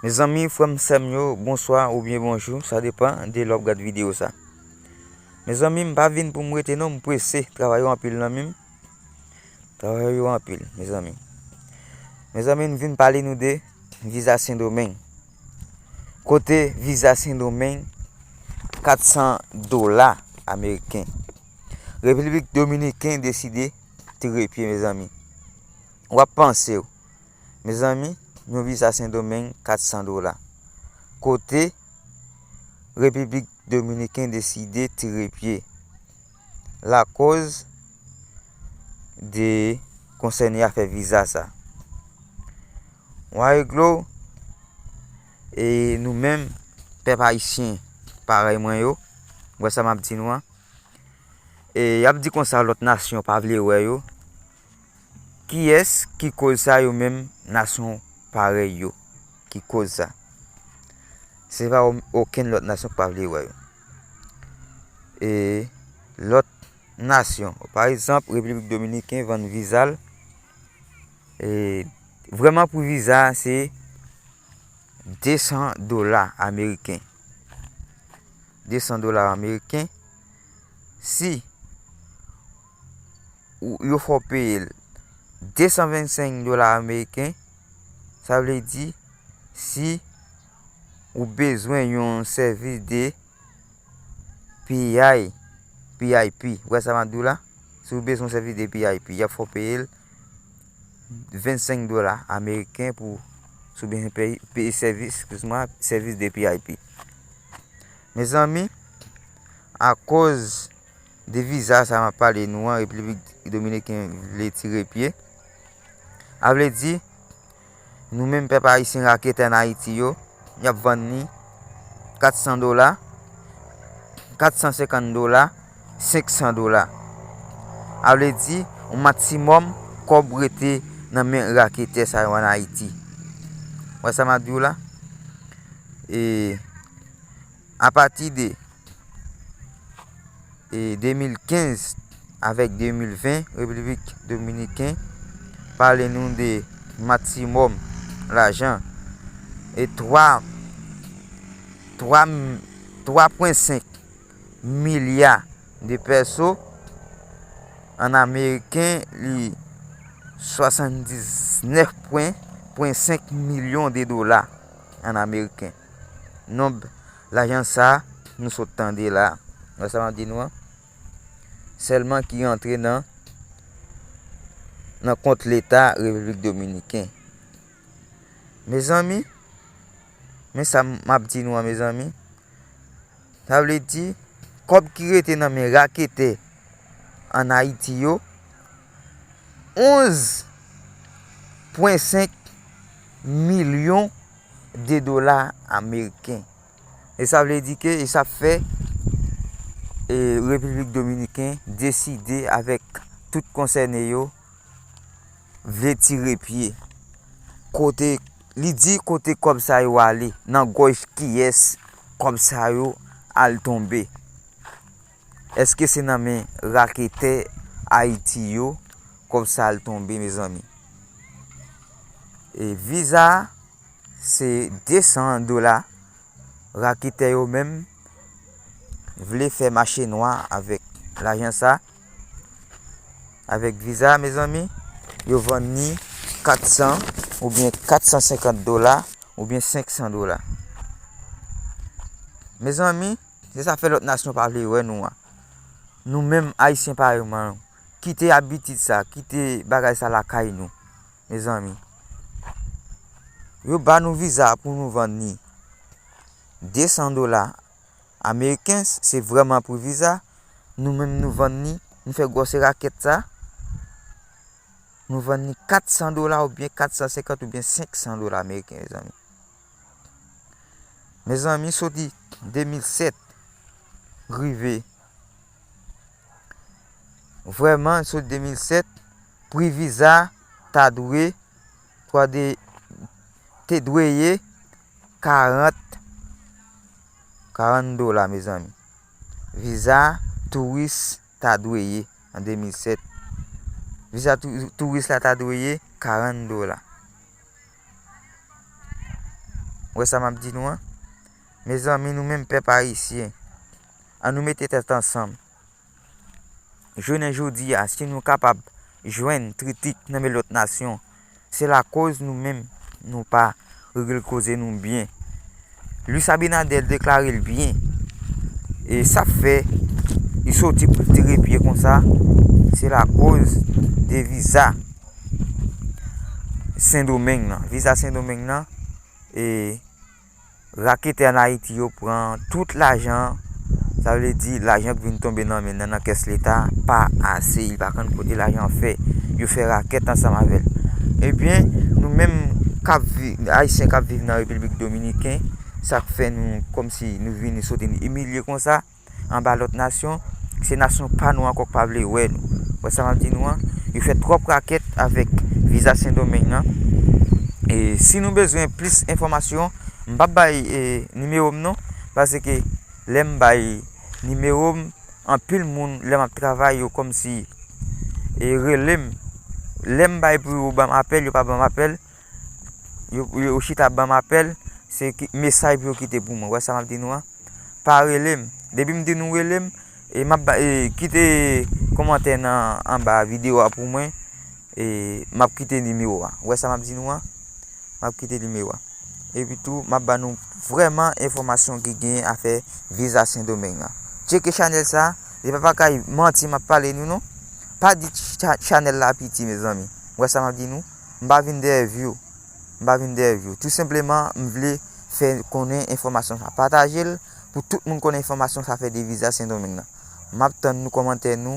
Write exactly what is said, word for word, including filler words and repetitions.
Mezanmi, frè m, sè m yo, bonswa oubyen bonjou, sa depann de lè w ap gad videyo sa. Mezanmi, m pa vin pou m rete non, m prese, travay yo anpil nan men m. Travay yo anpil, mezanmi. Mezanmi, m vin pale nou de viza Sendomeng. Kote viza Sendomeng, kat san dola ameriken. Repiblik Dominiken deside tire pye, mezanmi. W ap panse w. Mezanmi, yon viza Sendomeng, kat san dola. Kote Repiblik Dominiken deside tire pye. Lakoz de konsène afè viza sa. W a eglo, e nou menm, pèp ayisyen, parèy mwen yo, wè sa m ap di nou an. E y ap di konsa lòt nasyon pa vle wè yo. Kiyès ki koz sa yo menm nasyon parèy yo ki koz sa? Se pa o-, okenn lòt nasyon ki pa vle wè yo. E lòt nasyon, pa egzanp, Repiblik Dominiken vann viza l. E vrèman pri viza a se de san dola ameriken. De san dola ameriken. Si ou, yo fè w peye l de san vennsenk dola ameriken, sa vle di si ou bezwen yon sèvis de P I, P I P, ou wè sa m ap di w la? Si w bezwen yon sèvis de P I P, y ap fè w peye l vennsenk dola ameriken pou si w bezwen peye, peye sèvis, eskiz mwen, sèvis de P I P. Mezanmi, akoz de viza sa m ap pale nou an, Repiblik Dominiken vle tire pye. A vle di, nou menm pèp ayisyen raketè ann Ayiti yo, y ap vann li kat san dola, kat san senkant dola, senk san dola. A vle di, yon maksimòm kòb rete nan men raketè sa yo ann Ayiti. Wè sa m ap di w la? E apati de e de mil kenz avèk de mil ven, Repiblik Dominiken pale nou de maksimòm lajan e twa, twa, twa pwen senk milya de pèso, ann ameriken li swasanndiznèf pwen, pwen senk milyon de dola ann ameriken. Nonb lajan sa nou sot tande la, wè sa m ap di nou an, sèlman ki rantre nan, nan kont Leta Repiblik Dominiken. Mezanmi, men sa m ap di nou an, mezanmi. Sa vle di, kòb ki rete nan men raketè ann Ayiti yo, onz pwen senk milyon de dola ameriken. E sa vle di ke, e sa fè, e, Repiblik Dominiken deside avèk tout konsène yo vle tire pye. Kote, li di kote kòb sa yo ale, nan gòj kiyès kòb sa yo al tonbe. Èske se nan men raketè Ayiti yo kòb sa al tonbe, mezanmi? E viza a, se de san dola. Raketè yo menm vle fè mache nwa avèk lajan sa, avèk viza, mezanmi. Yo vann li kat san oubyen kat san senkant dola oubyen senk san dola. Mezanmi, se sa fè lòt nasyon pa vle wè nou an. Nou menm, Ayisyen parèy mwen, kite abitid sa, kite bagay sa lakay nou, mezanmi. Yo ba nou viza pou nou vann li de san dola ameriken, se vrèman pri viza. Nou menm, nou vann li, nou fè gwòs rakèt sa, nou vann li kat san dola oubyen kat san senkant oubyen senk san dola ameriken, mezanmi. Mezanmi, soti de mil sèt rive, vrèman, soti de mil sèt, pri viza ta dwe, ta de, te dwe ye karant, karant dola, mezanmi. Viza touris ta dwe ye an de mil sèt. Viza tou-, touris la ta dwe ye karant dola. Ou wè sa m ap di nou an? Mezanmi, nou menm pèp ayisyen, ann nou mete tèt ansanm. Jounen jodi a, si nou kapab jwenn kritik nan men lòt nasyon, se lakoz nou menm nou pa regle koze nou byen. Luis Abinader deklare l byen. E sa fè li soti pou l tire pye konsa, se lakoz de viza Sendomeng nan. Viza Sendomeng nan, e raketè ann Ayiti yo pran tout lajan an. Sa vle di lajan k vin tonbe nan men nan nan kès leta pa ase, li pa konn kote lajan an fè. Yo fè rakèt ansanm avè l. Ebyen, nou menm k ap vi- ayisyen k ap viv nan Repiblik Dominiken, sa k fè nou kòmsi nou vini soti nou imilye konsa anba lòt nasyon, se nasyon pa nou ankò k pa vle wè nou. Wè sa m ap di nou an? Yo fè twòp rakèt avèk viza Sendomeng nan. E si nou bezwen plis enfòmasyon, m p ap bay e, nimewo m non, paske lè m bay nimewo m, anpil moun lè m ap travay yo kòmsi e, rele m. Lè m bay pou yo ban m apèl, yo pa ban m apèl. Yo, yo chita ban m apèl, se ki- mesaj pou yo kite pou mwen. Wè sa m ap di nou an? Pa rele m. Depi m di nou rele m, e m ap ba- e, kite kòmantè nan anba videyo a pou mwen. E m ap kite nimewo a. Wè sa m ap di nou an? M ap kite nimewo a. Epi tou, m ap ba nou vrèman enfòmasyon ki genyen afè viza Sendomeng nan. Tcheke chanèl sa, se pa bagay manti m ap pale nou non. Pa di cha- chanèl la piti, mezanmi. Wè sa m ap di nou? M pa vin dèyè view. M pa vin dèyè view. Tou senpleman, m vle fè konnen enfòmasyon sa. Pataje l pou tout moun konnen enfòmasyon sa fè de viza Sendomeng nan. M ap tann nou kòmantè nou.